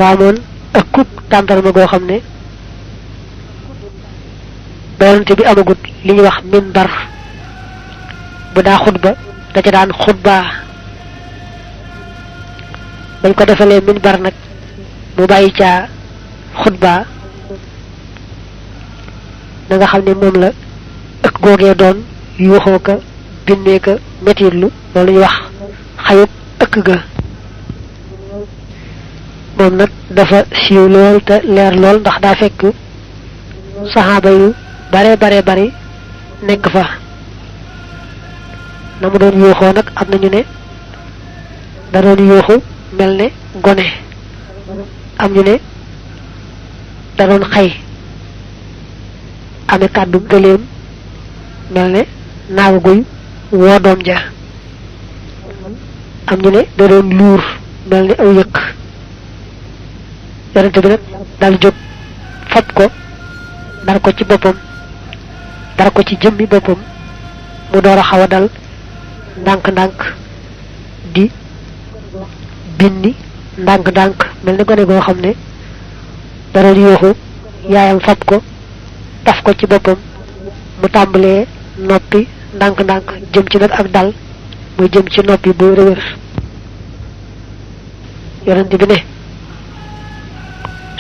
dafa amoon ëkkub tàndarma goo xam ne doonte bi amagut li ñuy wax minbar bu daa xutba da ca daan xutba bañ ko defalee minbar nag mu bàyyi caa xutba da nga xam ne moom la ëkk googee doon yuuxoo ka bindee ka metitlu loolu ñu wax xayub ëkk ga moom nag dafa siiw lool te leer lool ndax daa fekk saxaaba yu bare nekk fa na mu doon yuuxoo nag am nañu ne da doon yuuxu mel ne gone am ñu ne da doon xay ame kàddu gëléem mel ne naaga guy woo doom ja am ñu ne da doon luur mel ne aw yëkk yonente bi nag daal jóg fab ko dara ko ci boppam dara ko ci jëmmi boppam mu door a xaw a dal ndànk-ndànk di binni ndànk-ndànk mel ni gone goo xam ne da doon yuuxu yaayam fab ko taf ko ci boppam mu tàmbalee noppi ndànk-ndànk jëm ci nag ak dal muy jëm ci noppi bu rëwër yonente bi ne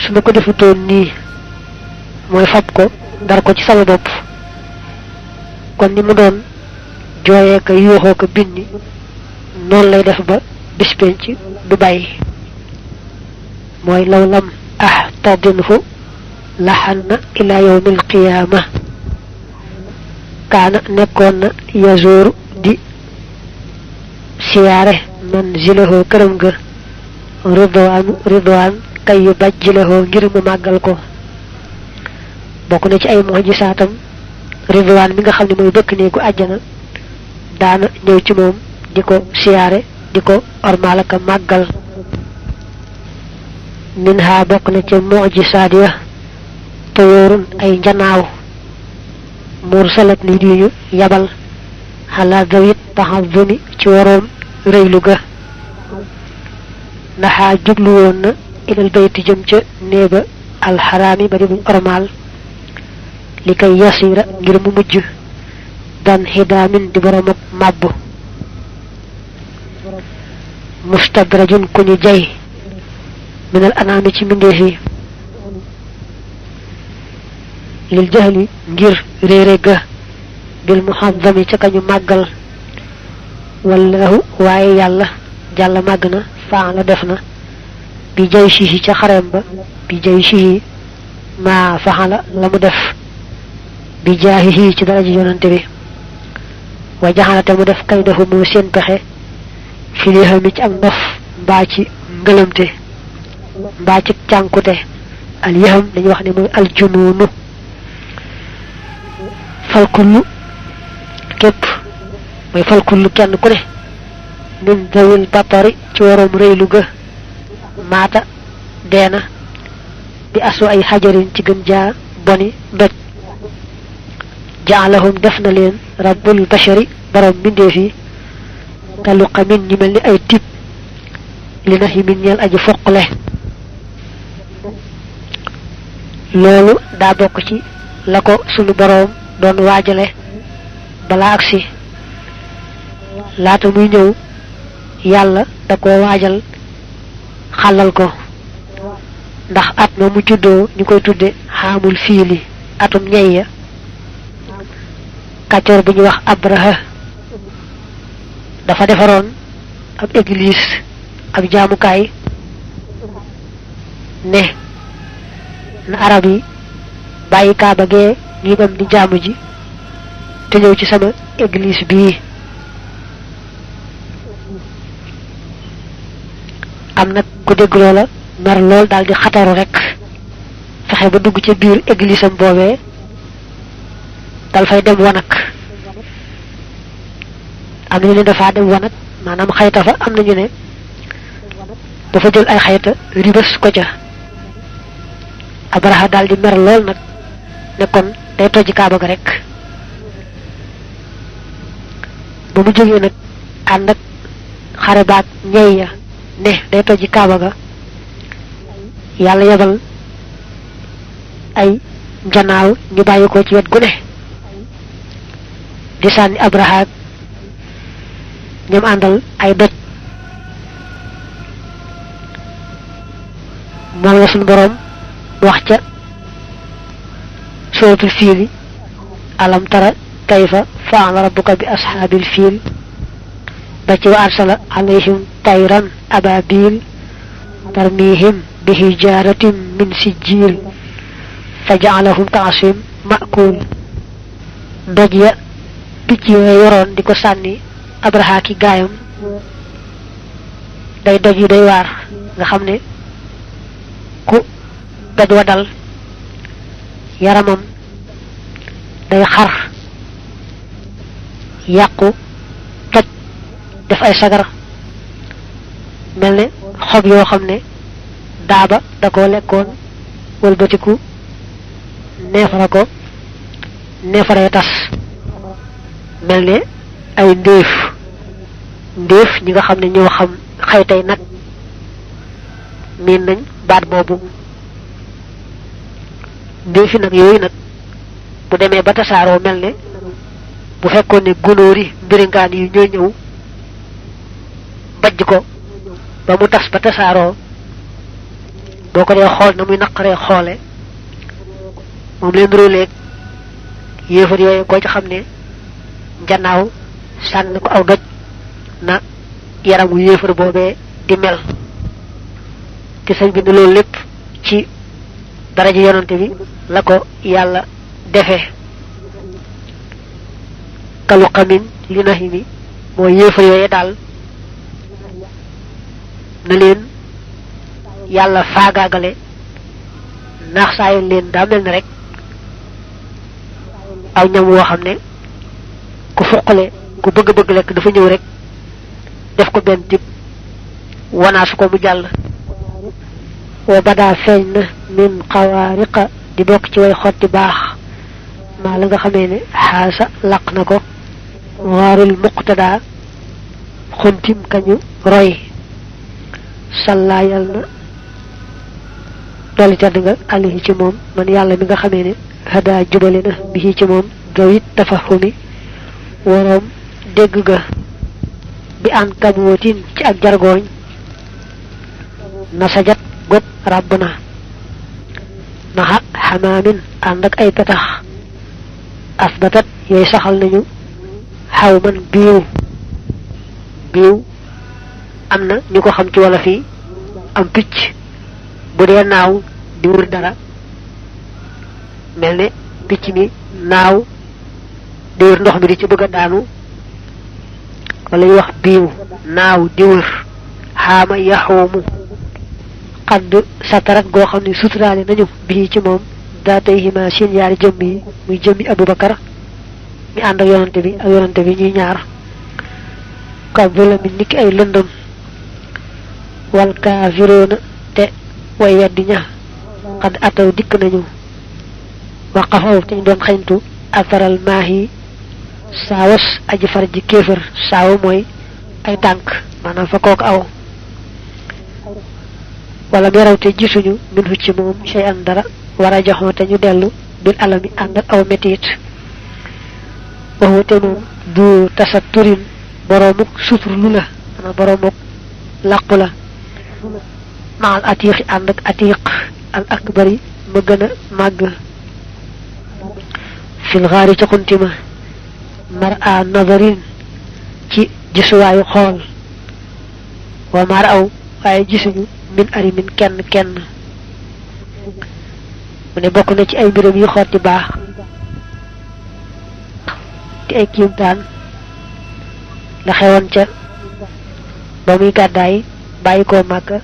su ma ko defutoon nii mooy fab ko dar ko ci sama bopp kon ni mu doon jooyee ka yuuxoo ko binni noonu lay def ba bis penc du bàyyi mooy law lam ahtadinhu laxanna ila yawmil qiyaama kaana nekkoon na yazooru di siyaare manzilahu këram ga ridwaan kay yu bajjilahoo ngir mu màggal ko bokk na ci ay mujisaatam ridwaan mi nga xam ne mooy bëkk néegu àjjana daana ñëw ci moom di ko siyaare di ko ormaalaka màggal min ha bokk na ci mujisaat ya toyoorun ay njanaaw mursalat ni diñu yabal xalaa dawit taxazumi ci waroom rëylu ga ndaxaa jublu woon na ilal bayti jëm ca néeba alxaraami ba di buñ ormaal li kay yasira ngir mu mujj dan xidaamin di borom ak màbbu mustadrajun ku ñu jay minal anaami ci mbindeef yi lil jahli ngir réere ga bil muhazzami ca kañu màggal wallahu waaye yàlla jàlla màgg na faa la def na bi jay sihi ca xarem ba bi jay sihi maa faxala la mu def bi jaahihi ci daraja yonante bi wa jaxalate mu def kay dafa mu seen pexe fi li xami ci ak ndof mbaa ci ngëlëmte mbaa ci cànkute al yaham dañuy wax ne mooy al junuunu falkullu képp mooy falkullu kenn ku ne min dawil batari ci waroom rëylu ga maata deena bi asu ay xajarin ci gën jaa boni doj jaalahum def na leen rabbul bashari borom mbindeef yi kaluqa min ñi mel ni ay tib li na yi min ñeel aji foqle loolu daa bokk ci la ko sunu boroom doon waajale balaa agsi laata muy ñëw yàlla da ko waajal xalal ko ndax at ma mu juddoo ñu koy tudde xaamul fiili atum ñey ya kàccoor bu ñuy wax abraha dafa defaroon ab église ab jaamukaay ne na arab yi bàyyi kaaba gee ñi dem di jaamu ji te ñëw ci sama église bii am nag ku dégg loola mer lool daal di xataru rek fexe ba dugg ci biir église am boobee dal fay dem wanak am nañu ne dafa dem wanak maanaam xayta fa am nañu ne dafa jël ay xayta ribës ko ca Abraha daal di mer lool nag ne kon day tojji kaaba ga rek ba mu jógee nag ànd ak xare baag ñey ya ne day tojji kaaba ga yàlla yebal ay njanaaw ñu bàyyi ko ci wet gu ne di sànni Abraha ñam àndal ay doj moom la suñu boroom wax ca suratul fiil alam tara kayfa fa'ala rabbuka bi ashaabil fiil ba ci wa arsala alayhim tayran ababil tarmihim bi hijaratin min sijil faja'alahum ka'asim ma'kul doj ya picc yooyu yoroon di ko sànni Abraha ki gaayam day doj yu day waar nga xam ne ku doj wa dal yaramam day xar yàqu toj def ay sagar mel ne xob yoo xam ne daaba da koo lekkoon wëlbatiku neefara ko neefaree tas mel ne ay ndéef ñi nga xam ne ñoo xam xaytay nag miin nañ baat boobu ndéefi nag yooyu nag bu demee ba tasaaroo mel ne bu fekkoon ne gunóor yi mbiringaan yi ñoo ñëw bajj ko ba mu tas ba tasaaroo boo ko dee xool na muy naqaree xoole moom leen róoleeg yéefar yooyu koo ci xam ne njanaaw sànni ko aw doj na yaramu yéefar boobee di mel te sañ bi ne loolu lépp ci daraja yonante bi la ko yàlla defee kalu xamin li naxi mi mooy yéefar yooye daal na leen yàlla faagaagale naax saayoon leen daa mel ne rek aw ñam woo xam ne ku fuqale ku bëgg lekk dafa ñëw rek def ko benn tib wanaasu ko mu jàll wa badaa feeñ na min xawaariqa di bokk ci way xotti baax maa la nga xamee ne xaasa laq na ko waarul muqtadaa xuntim kañu roy sallaa yal na dolli tedd nga alihi ci moom man yàlla mi nga xamee ne hadaa jubale na bi ci moom gawit tafahumi waroom dégg ga bi an kabootin ci ak jargooñ nasajat got ràbb na naxa xamaamin ànd ak ay petax asbatat yooyu saxal nañu xaw man biiw am na ñu ko xam ci wala fii am picc bu dee naaw di wër dara mel ne picc mi naaw di wër ndox mi di ci bëgg a daanu wala ñu wax biiw naaw di wër xaama yaxoomu xadd satarat goo xam ne suturaale nañu bii ci moom daa tey xima seen yaari jëmm yi muy jëmmi Abubakar mi ànd ak yonante bi ñuy ñaar kabula mi niki ay lëndëm wal kaafiroona te way weddi ña xad ataw dikk nañu waqafaw te ñu doon xañtu afaral maahi saawas aji far ji kéefër saawa mooy ay tànk maanaam fa kook aw wala meraw te gisuñu min fu ci moom sey an dara war a joxoo te ñu dellu bil alami ànd ak aw metit waxu te moom du tasa turin boroomuk suturlu la maanaam boroomuk làqu la maal atiixi ànd ak atiiq al akbari ma gën a màgg fil xaari ca xuntima mar a nazarin ci gisuwaayu xool wa mar aw waaye gisuñu min ari min kenn mu ne bokk na ci ay mbiram yi xotti baax te ay kiimtaan la xewoon ca ba muy gàddaay bàyyi koo Màkka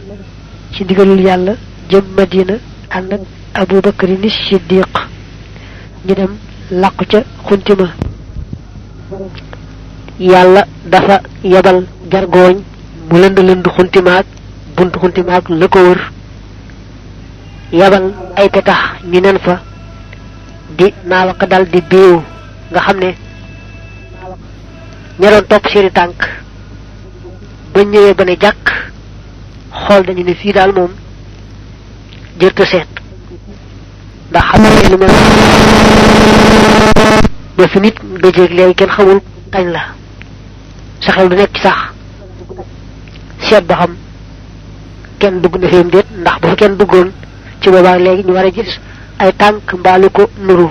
ci ndigalul yàlla jëm Madina ànd ak Abu Bakrin Siddiq ñu dem làqu ca xuntima yàlla dafa yebal jargooñ mu lënd xuntimaak buntu xuntimaak la ko wër yebal ay petax ñu nen fa di naaw ak dal di biiw nga xam ne ña doon topp seeni tànk ba ñëwee ba ne jàkk xool dañu ne fii daal moom jërta seet ndax xam nga lu mel ba fi nit gëjëg léegi kenn xamul kañ la sa xel du nekk ci sax seet ba xam kenn dugg na feem déet ndax bu fa kenn duggoon ci boobaa léegi ñu war a gis ay tànk mbaalu ko nuru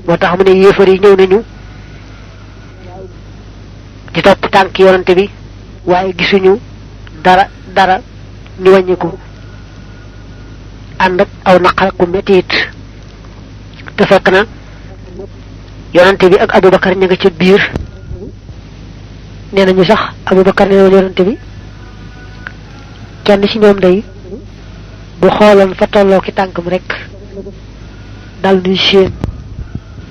moo tax mu ne yéefar yi ñëw nañu di topp tànk yonante bi waaye gisuñu dara ñu wàññiku ànd ak aw naqar ku metti it te fekk na yonante bi ak Abubakar ña nga ca biir nee nañu sax Abubakar ne woon yonante bi kenn ci ñoom day bu xooloon fa tolloo ki tànkam rek dal di séen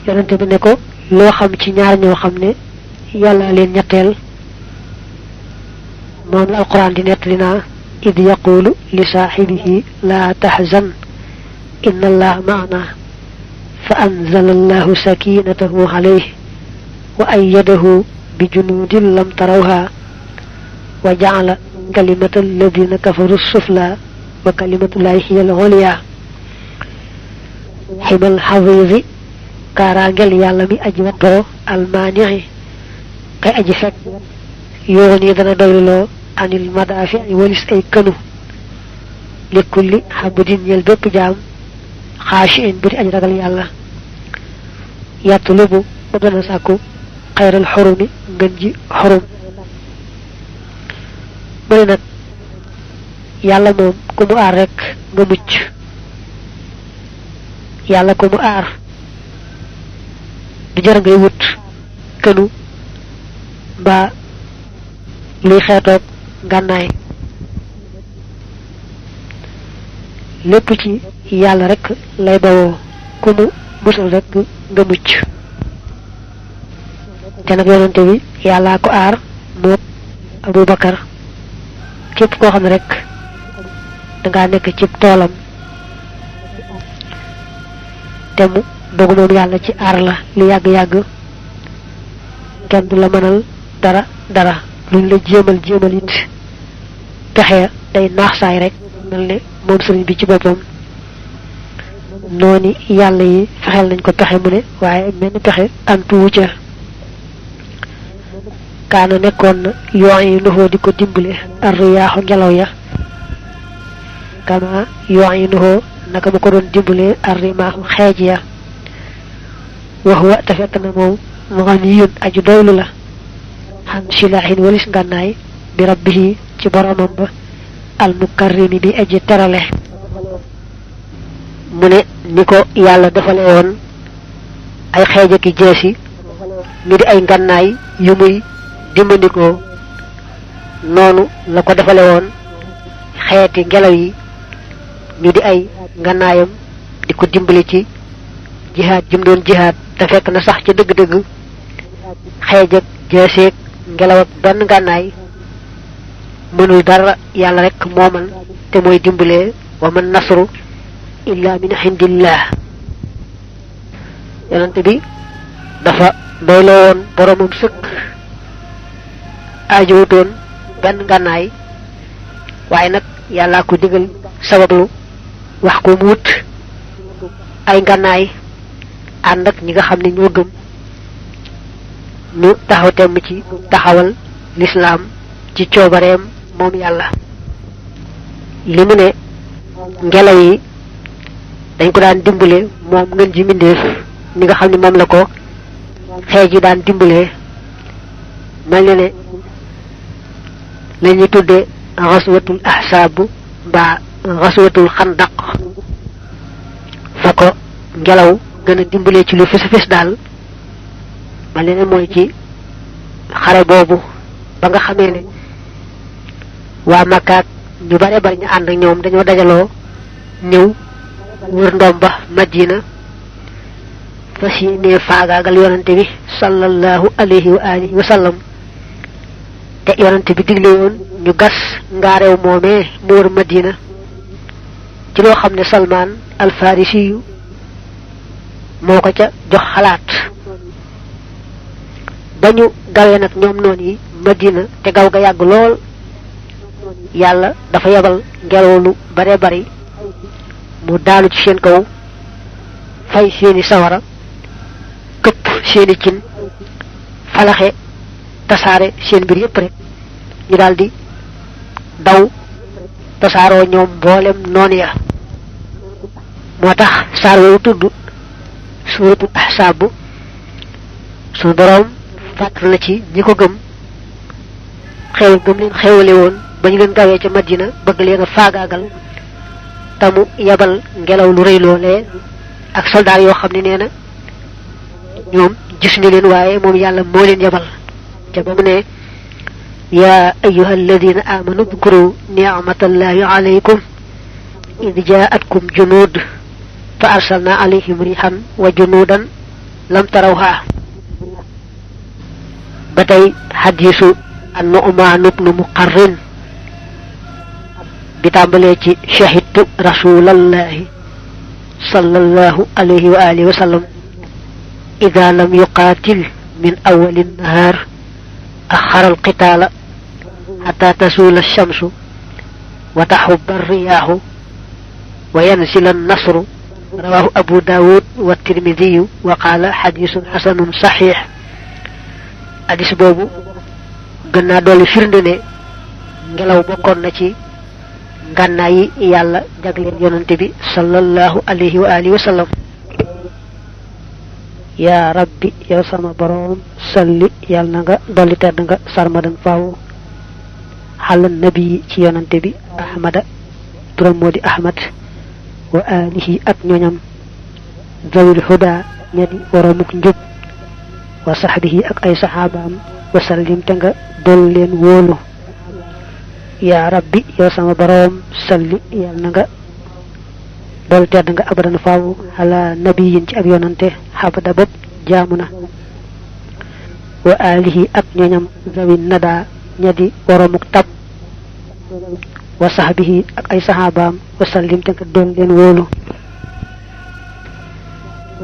yonante bi ne ko loo xam ci ñaar ñoo xam ne yàlla leen ñetteel moom la alquran di nettali naa id yaqulu li saaxibihi laa tahzan inna allaha maana fa anzala allahu sakinatahu alayhi wa ayyadahu bi junudin lam tarawha wa ja'ala kalimata alladina kafaru sufla wa kalimatullahi hiya al-ulya ximal xafiisi kaaraangel yàlla mi aji wattoo almaanixi kay aji fekk yoon yi dana doyluloo anil madaafi walis ay kënu li kulli xabudin ñel bépp jaam xaashi in bu di aji ragal yàlla yatlubu ba dana sàkku xayral xurumi ngën ji xurum mu ne nag yàlla moom ku mu aar rek nga mucc yàlla ku mu aar du jar ngay wut kënu mbaa luy xeetoog ngànnaay lépp ci yàlla rek lay bawoo ku mu musal rek nga mucc te nag yonante bi yàllaa ko aar moo Abubakar képp koo xam ne rek dangaa nekk ci toolam te mu dogu moom yàlla ci aar la lu yàgg-yàgg kenn du la mënal dara luñ la jéemal it pexe day naax saay rek mel ne moom sëriñ bi ci boppam noonu yàlla yi fexeel nañ ko pexe mu ne waaye mel ni pexe antuwu ca kaana nekkoon na yoo yi nuxoo di ko dimbale arriyaaxu ngelaw ya kama yoo yi nuxoo naka mu ko doon dimbale arrimaaxu xeej ya wax wa te fekk na moom mu xam ni yun aju doylu la xam silaahin walis ngànnaay bi rabbihi ci boromam ba al mukarrimi bi aji terale mu ne ni ko yàlla defale woon ay xeej ak i jeesi ñu di ay ngànnaay yu muy dimbandikoo noonu la ko defale woon xeeti ngelaw yi ñu di ay ngànnaayam di ko dimbali ci jihaad jëm doon jihaad te fekk na sax ci dëgg-dëgg xeej ak jeeseeg ngelaw ak benn ngànnaay mënul dara yàlla rek moo man te mooy dimbalee wa man nasru illa min indillah yonent bi dafa doyloo woon boromam sëkk aajowutoon benn ngànnaay waaye nag yàllaa ko digal sabablu wax ko mu wut ay ngànnaay ànd ak ñi nga xam ne ñoo gëm ñu taxaw temm ci taxawal lislaam ci coobareem moom yàlla li mu ne ngelaw yi dañ ko daan dimbale moom ngën ji mbindeef ñi nga xam ne moom la ko xeej yi daan dimbalee mel ne ne la ñuy tudde xaswatul ahsaab mbaa xaswatul xandaq fa ko ngelaw gën a dimbalee ci lu fes a fes daal mel ne ne mooy ci xare boobu ba nga xamee ne waa Makka ñu bare bari ñu ànd ak ñoom dañoo dajaloo ñëw wër ndomba Madina fas yéenee faagaagal yonante bi sallallahu alayhi wa alihi wa sallam te yonante bi digle woon ñu gas ngaareew moomee mu wër Madina ci loo xam ne Salmaan al Farisi moo ko ca jox xalaat ba ñu gawee nag ñoom noon yi Madina te gaw ga yàgg lool yàlla dafa yebal ngelaw lu bare bari mu daanu ci seen kaw fay seeni sawara këpp seeni cin falaxe tasaare seen mbir yépp rek ñu daldi daw tasaaroo ñoom mboolem noonu ya moo tax saar woowu tudd suuratul ahsaab suñu boroom fàttal na ci ñi ko gëm xewal gëm leen xewale woon ba ñu leen gawee ca Madina bëgg leen a faagaagal tamu yabal ngelaw lu rëy loolee ak soldaar yoo xam ne nee na ñoom gis ñu leen waaye moom yàlla moo leen yabal ca ba mu ne yaa ayyuha alladina amanu udkuru ni'matallahi alaykum id jaa'atkum junud fa arsalna alayhim rihan wa junudan lam tarawha ba tey hadisu an-Nu'man ibn Muqarrin bi tàmbalee ci shahidtu rasulallahi sallallahu alayhi wa alihi wa sallam idha lam yuqatil min awwali an-nahar akhara al-qitala hatta tasula ash-shamsu wa tahubba ar-riyahu wa yanzila an-nasru rawahu Abu Dawud wa Tirmidhi wa qala hadithun hasanun sahih hadis boobu gën naa dolli firnde ne ngelaw bokkoon na ci ngànnaay yi yàlla jagleen yonante bi sallallahu alayhi wa alihi wa sallam yaa rabbi yow sama boroom salli yàlla na nga dolli tedd nga sarmadan faaw xàllan nabi ci yonante bi ahmada turam moo di ahmad wa alihi ak ñoñam zawil huda ñadi waromuk njub wa sahbihi ak ay saxaabaam wa sallim te nga dol leen wóolu yaa rabbi yow sama boroom salli yàlla na nga dol tedd nga abadan faaw ala nabiyin ci ab yonante xabada bopp jaamu na wa alihi ak ñoñam zawin nada ñadi waromuk tab wa sahbihi ak ay saxaabaam wa sallim te nga dol leen wóolu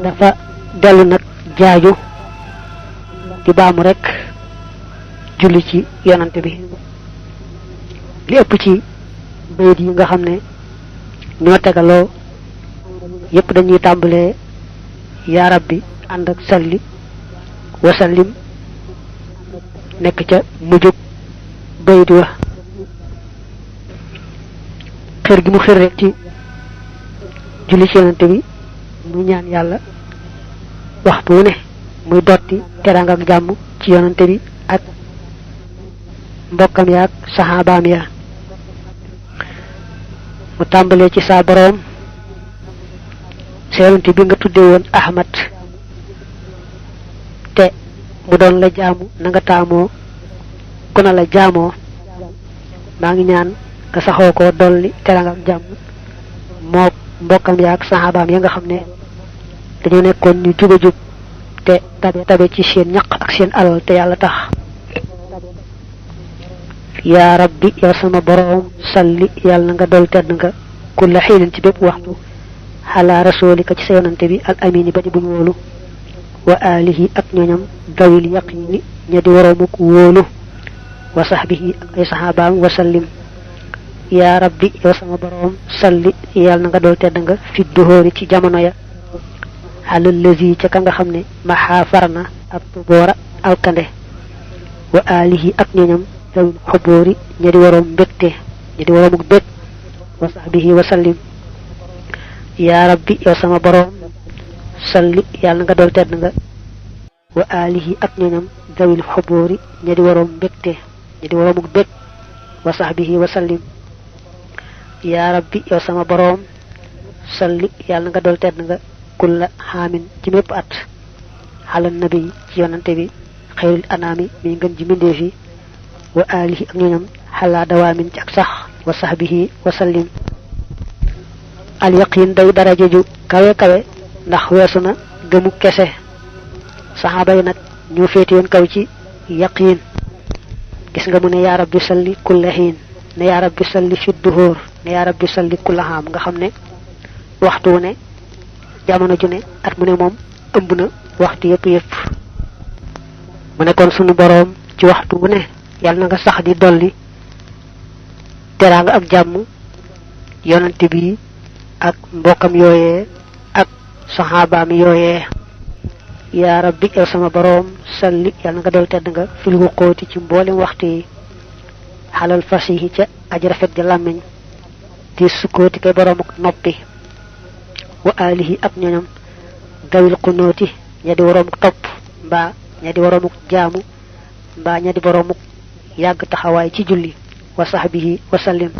dafa dellu nag jaaju di baamu rek julli ci yonante bi li ëpp ci bayit yi nga xam ne ñoo tegaloo yépp dañuy tàmbalee yaa rabbi ànd ak salli wa sallim nekk ca mujjug bayit wa xër gi mu xër rek ci julli ci yonante bi muy ñaan yàlla waxtu wu ne muy dotti teranga ak jàmm ci yonante bi ak mbokkam ya ak saxaabaam ya mu tàmbalee ci saa boroom sa yonante bi nga tudde woon ahmad te mu doon la jaamu na nga taamoo ku na la jaamoo maa ngi ñaan nga saxoo ko dolli teranga ak jàmm moo mbokkam ya ak saxaabaam ya nga xam ne dañoo nekkoon ñu juba jub te tabe ci seen ñaq ak seen alal te yàlla tax yaa rabbi yow sama boroom salli yàlla na nga dol tedd nga kulla xiinin ci bépp waxtu xalaa rasulika ci sa yonante bi al amini ba di buñ wóolu wa alihi ak ñoñam dawil yaqini ña di waroomuk wóolu wa sahbihi ak ay saxaabaam wa sallim yaa rabbi yow sama boroom salli yàlla na nga dol tedd nga fi duhóori ci jamono ya xalal lazi ca ka nga xam ne maxaa farna ak tuboora alkande wa alihi ak ñoñam dawil xubóori ña di waroom mbégte ña di waroomuk bég wa sahbihi wa sallim yaa rabbi yow sama boroom salli yàlla nga dool tedd nga wa alihi ak ñoñam dawil xubóori ña di waroom mbégte ña di waroomuk bég wa sahbihi wa sallim yaa rabbi yow sama boroom salli yàlla nga dool tedd nga kulla xaamin ci mépp at xalal nabi ci yonante bi xayril anaami mi ngën ji mbindeef yi wa alihi ak ñoñam xalaa dawaamin ci ak sax wa sahbihi wa sallim al yaqin day daraja ju kawe kawe ndax weesu na gëmu kese saxaaba yi nag ñoo féete woon kaw ci yaqin gis nga mu ne yaa rabbi salli kulla xiin ne yaa rabbi salli fi duhóor ne yaa rabbi salli kulla xaam nga xam ne waxtu wu ne jamono ju ne at mu ne moom ëmb na waxtu yépp mu ne kon sunu boroom ci waxtu wu ne yàlla na nga sax di dolli teraanga ak jàmm yonante bi ak mbokam yooyee ak saxaabaam yooyee yaa rabbi yow sama boroom salli yàlla nga dool tedd nga fil wuqooti ci mboolem waxtu yi xalal fasihi ca aji rafet ja làmmiñ di sukkooti kay boroom ak noppi wa alihi ak ñoñam dawil qunooti ña di waroom topp mbaa ña di waroomuk jaamu mbaa ña di boroomuk yàgg taxawaay ci julli wa sahbihi wa sallim